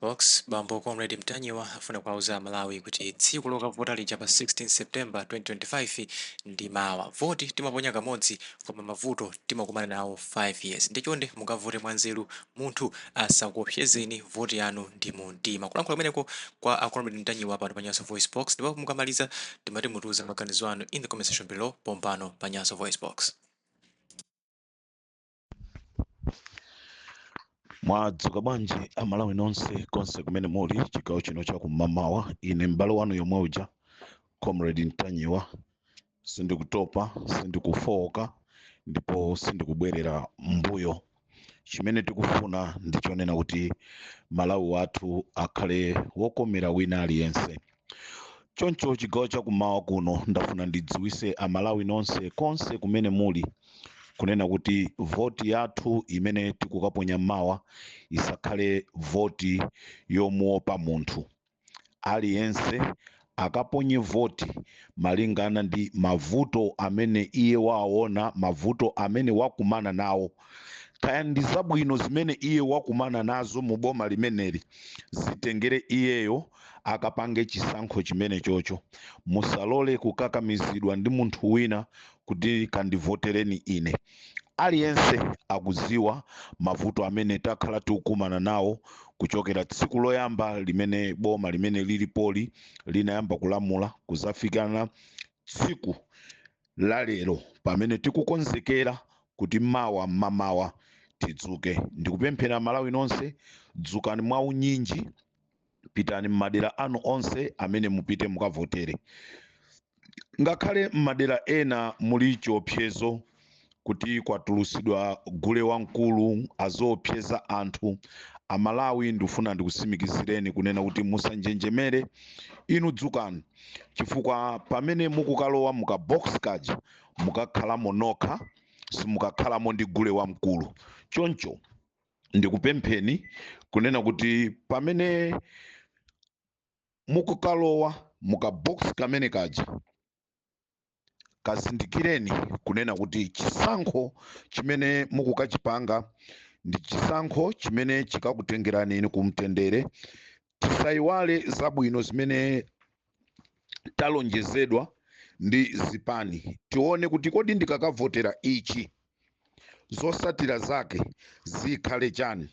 Box. Bambo Comrade Mtanyiwa afuna kuwauza Amalawi kuti tsiku lokavota lija pa 16 September 2025 ndi mawa. Voti timaponya kamodzi, koma mavuto timakumana nawo 5 years. Ndichonde mukavote mwanzeru, munthu asakuopsezeni, voti yanu ndi mu mtima. Kulankhula kumeneko kwa a Comrade Mtanyiwa pano pa Nyasa Voice Box. Ndipo mukamaliza, timati mutiuze maganizo anu in the comment section below pompano pa Nyasa Voice Box. Mwadzuka bwanji Amalawi nonse konse kumene muli chigawo chino chakum'mamawa? Ine m'bale wanu yomwe uja, Comrade Mtanyiwa. Sindikutopa, sindikufowoka ndipo sindikubwerera mbuyo. Chimene tikufuna ndichonena kuti Malawi wathu akhale wokomera wina aliyense. Choncho chigawo chakummawa kuno ndafuna ndidziwise Amalawi nonse konse kumene muli kunena kuti voti yathu imene tikukaponya mawa isakhale voti yomuopa munthu. Aliyense akaponye voti malingana ndi mavuto amene iye waona, mavuto amene wakumana nawo. Kaya ndi zabwino zimene iye wakumana nazo mu boma limeneli, zitengere iyeyo akapange chisankho chimene chocho. Musalole kukakamizidwa ndi munthu wina kuti kandivotereni ine. Aliyense akuziwa mavuto amene takhala tikukumana nawo kuchokera tsiku loyamba limene boma limene lilipoli linayamba kulamula kuzafikana tsiku la lero pamene tikukonzekera kuti mawa mmamawa tidzuke. Ndikupemphera Malawi nonse, dzukani mwaunyinji, pitani m'madera anu onse amene mupite mukavotere. Ngakhale m'madera ena muli chiopsezo kuti kwatulusidwa gule wamkulu azoopseza anthu, Amalawi ndifuna ndikusimikizireni kunena kuti musanjenjemere, inu dzukani, chifukwa pamene mukukalowa muka box kaja mukakhalamo nokha, simukakhalamo ndi gule wamkulu. Choncho ndikupempheni kunena kuti pamene mukukalowa muka box kamene kaja, kazindikireni kunena kuti chisankho chimene mukukachipanga ndi chisankho chimene chikakutengerani inu kumtendere. Tisayiwale zabwino zimene talonjezedwa ndi zipani. Tione kuti kodi ndikakavotera ichi, zosatira zake zikhale chani?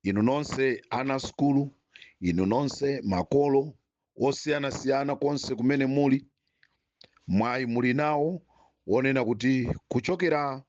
Inu nonse ana sukulu, inu nonse makolo osiyanasiyana konse kumene muli, mwayi muli nawo wonena kuti kuchokera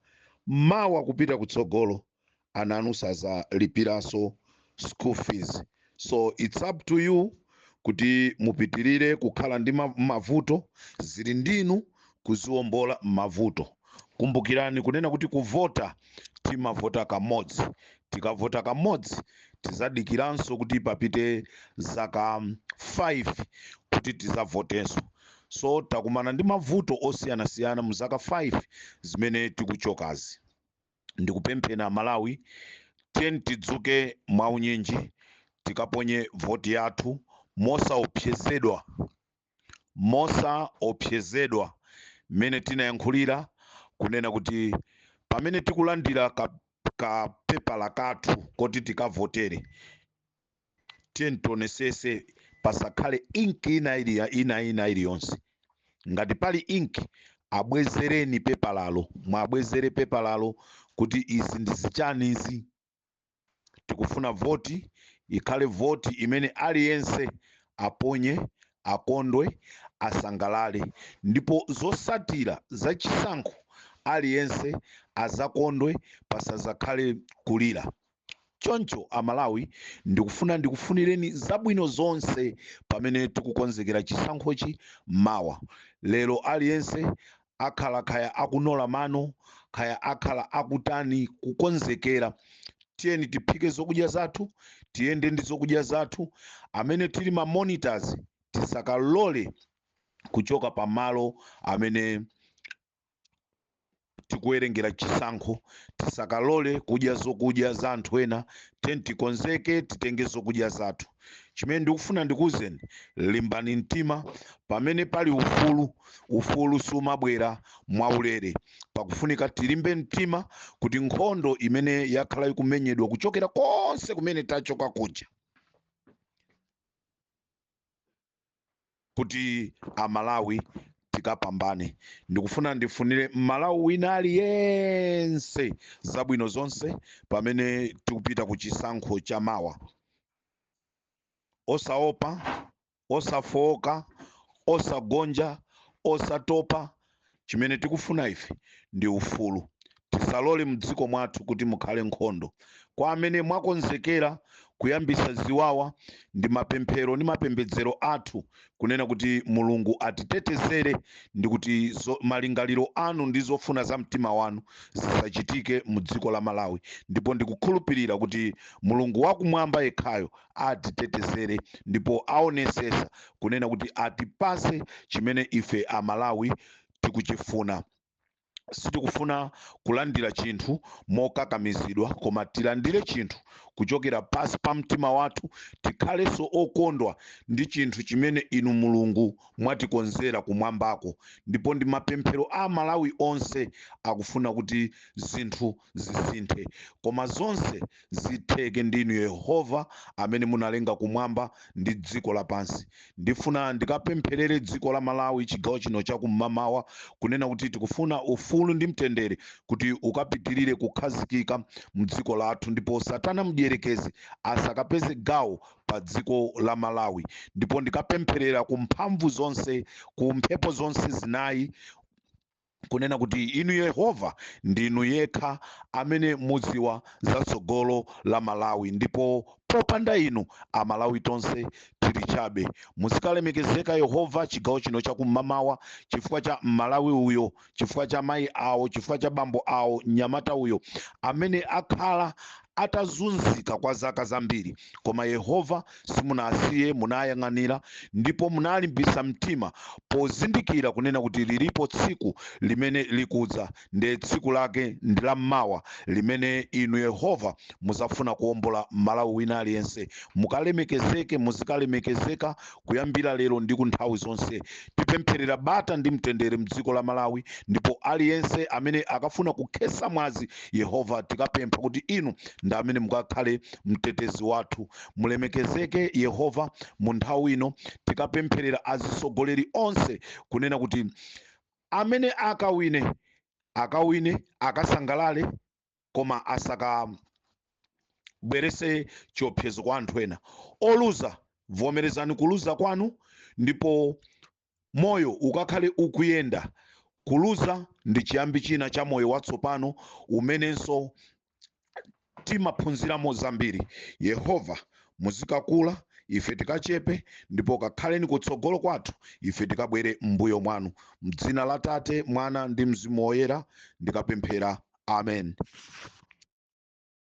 mawa kupita kutsogolo ana anu sazalipiranso school fees. So it's up to you kuti mupitirire kukhala ndi mavuto, zili ndinu kuziwombola mavuto. Kumbukirani kunena kuti kuvota timavota kamodzi. Tikavota kamodzi, tizadikiranso kuti papite zaka 5 kuti tizavotenso. So takumana ndi mavuto osiyanasiyana mu zaka 5 zimene tikuchokazi. Ndikupempheni Amalawi, tiyeni tidzuke mwaunyinji, tikaponye voti yathu mosaopsezedwa, mosaopsezedwa. Mmene tinayankhulira kunena kuti pamene tikulandira ka pepala kathu koti tikavotere, tiyeni tionesese pasakhale inki ina ili ina iliyonse. Ngati pali inki, abwezereni pepalalo, mwabwezere pepalalo kuti izi ndi zichani izi. Tikufuna voti ikhale voti imene aliyense aponye, akondwe, asangalale, ndipo zosatira za chisankho aliyense azakondwe, pasazakhale kulira. Choncho Amalawi, ndikufuna ndikufunireni zabwino zonse pamene tikukonzekera chisankhochi mawa. Lero aliyense akhala kaya akunola mano, kaya akhala akutani kukonzekera. Tiyeni tiphike zokudya zathu, tiyende ndi zokudya zathu. Amene tili ma monitors, tisakalole kuchoka pamalo amene tikuwerengera chisankho, tisakalole kudya zokudya za anthu ena. Tiyeni tikonzeke, titenge zokudya zathu. Chimene ndikufuna ndikuwuzeni, limbani mtima. Pamene pali ufulu, ufulu sumabwera mwaulere. Pakufunika tilimbe mtima kuti nkhondo imene yakhala ikumenyedwa kuchokera konse kumene tachoka kuja, kuti Amalawi tikapambane. Ndikufuna ndifunire Mmalawi wina aliyense zabwino zonse pamene tikupita ku chisankho cha mawa. Osaopa, osafowoka, osagonja, osatopa. Chimene tikufuna ife ndi ufulu. Tisalole mdziko mwathu kuti mukhale nkhondo. Kwa amene mwakonzekera kuyambisa ziwawa, ndi mapemphero ndi mapembedzero athu kunena kuti Mulungu atitetezere ndi kuti malingaliro anu ndi zofuna za mtima wanu zisachitike mu dziko la Malawi. Ndipo ndikukhulupirira kuti Mulungu wakumwamba yekhayo atitetezere ndipo aonesesa kunena kuti atipase chimene ife Amalawi tikuchifuna. Sitikufuna kulandira chinthu mokakamizidwa, koma tilandire chinthu kuchokera pasi pa mtima wathu, tikhalenso okondwa ndi chinthu chimene inu Mulungu mwatikonzera kumwambako. Ndipo ndi mapemphero a Malawi onse akufuna kuti zinthu zisinthe, koma zonse zitheke ndinu Yehova amene munalenga kumwamba ndi dziko lapansi. Ndifuna ndikapempherere dziko la Malawi chigawo chino chakum'mamawa, kunena kuti tikufuna ufulu ndi mtendere kuti ukapitirire kukhazikika mdziko lathu, ndipo Satana mdierekezi asakapeze gawo pa dziko la Malawi. Ndipo ndikapempherera ku mphamvu zonse, ku mphepo zonse zinayi, kunena kuti inu Yehova ndinu yekha amene mudziwa zatsogolo la Malawi, ndipo popanda inu Amalawi tonse tili chabe. Muzikalemekezeka Yehova chigawo chino chakum'mamawa, chifukwa cha Malawi uyo, chifukwa cha mayi awo, chifukwa cha bambo awo, mnyamata uyo amene akhala atazunzika kwa zaka zambiri, koma Yehova simunasiye, munayang'anira ndipo munalimbisa mtima pozindikira kunena kuti lilipo tsiku limene likudza, ndiye tsiku lake ndi la mmawa limene inu Yehova muzafuna kuwombola Malawi wina aliyense. Mukalemekezeke, muzikalemekezeka kuyambira lero ndi ku nthawi zonse. Tipempherera bata ndi mtendere mdziko la Malawi, ndipo aliyense amene akafuna kukhesa mwazi, Yehova tikapempha kuti inu ndi amene mukakhale mtetezi wathu. Mulemekezeke Yehova mu nthawi ino. Tikapempherera azisogoleri onse kunena kuti amene akawine, akawine, akasangalale, koma asakabwerese chiopsezo kwa anthu ena. Oluza, vomerezani kuluza kwanu, ndipo moyo ukakhale ukuyenda. Kuluza ndi chiyambi china cha moyo watsopano umenenso timaphunziramo zambiri. Yehova muzikakula, ife tikachepe, ndipo kakhaleni kutsogolo kwathu, ife tikabwere m'mbuyo mwanu. Mdzina la Tate, Mwana ndi Mzimu Woyera ndikapemphera, amen.